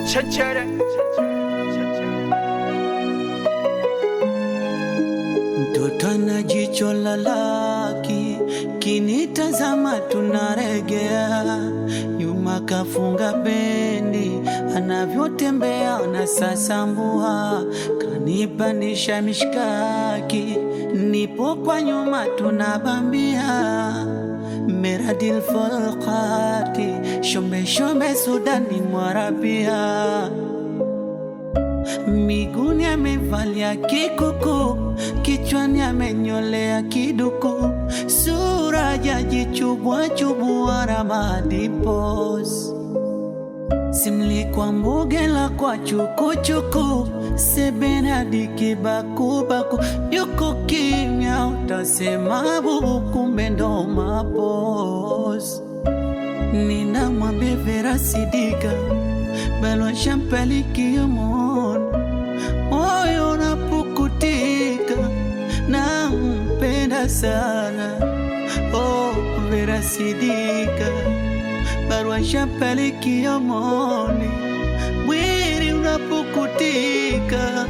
Chechere. Mtoto ana jicho la laki, kinitazama tunaregea, nyuma kafunga bendi, anavyotembea na sasambua, kanipandisha mishkaki, nipo kwa nyuma tunabambia, meradil folkati, shombe shombe Sudani mwarabia miguuni amevalia kikuku, kichwani amenyolea kiduku, sura jajichubwa chubua ramadipos simlikwa mbugela kwa chukuchuku sebenadi kibakubaku yuko kimya utasema bubu, kumbe ndo mapos. Ninamwambia Vera Sidika balwa shampalikiomon moyo napukutika, nampenda sana. Oh, Vera Sidika barua shampalikiomoni mwili unapukutika,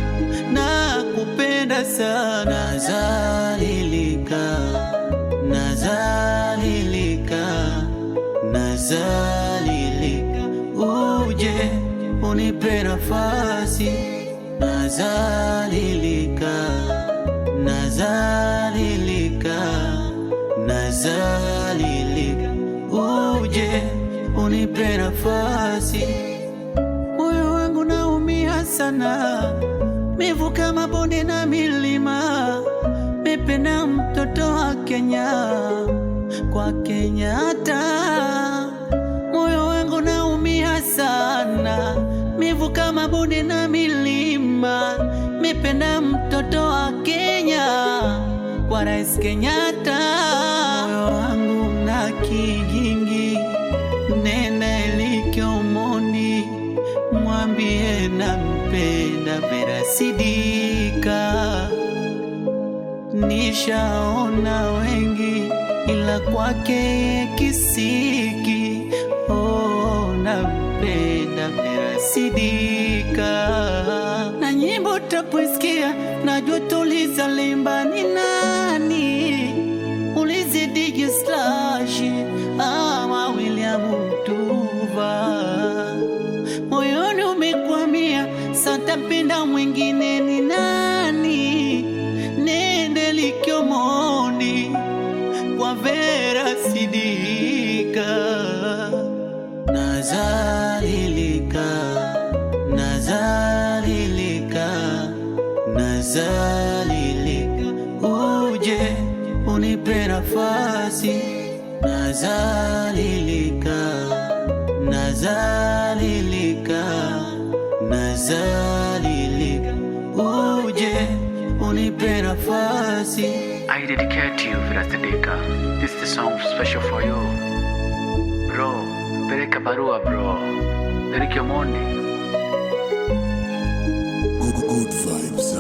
na kupenda sana. Nazalilika, nazalilika, nazalilika, uje unipe nafasi. Nazalilika, nazalilika, nazalilika, uje unipe nafasi. Moyo wangu naumia sana, mivuka mabonde na milima, mependa mtoto wa Kenya kwa Kenyatta. Moyo wangu naumia sana, mivuka mabonde na milima, mependa mtoto wa Kenya kwa Rais Kenyatta. Moyo wangu na kijingi, nenda Elikiomoni, mwambie nampenda Vera Sidika. Nishaona wengi ila kwake kisiki. Oh, nampenda Vera Sidika. Na nyimbo tapoisikia najua tulizalimba ni nani, ulizi DJ Slash ama William Mtuva moyoni umekwamia, satapenda mwingine ni nani? Nende Likiomoni kwa Vera Sidika. Nazalilika, nazalilika, nazalilika, uje unipe nafasi. Nazalilika, nazalilika, nazalilika, uje unipe nafasi. I dedicate to you, Vera Sidika. This is the song special for you. Bro, peleka barua bro. Deriki Omondi. Good, good vibes.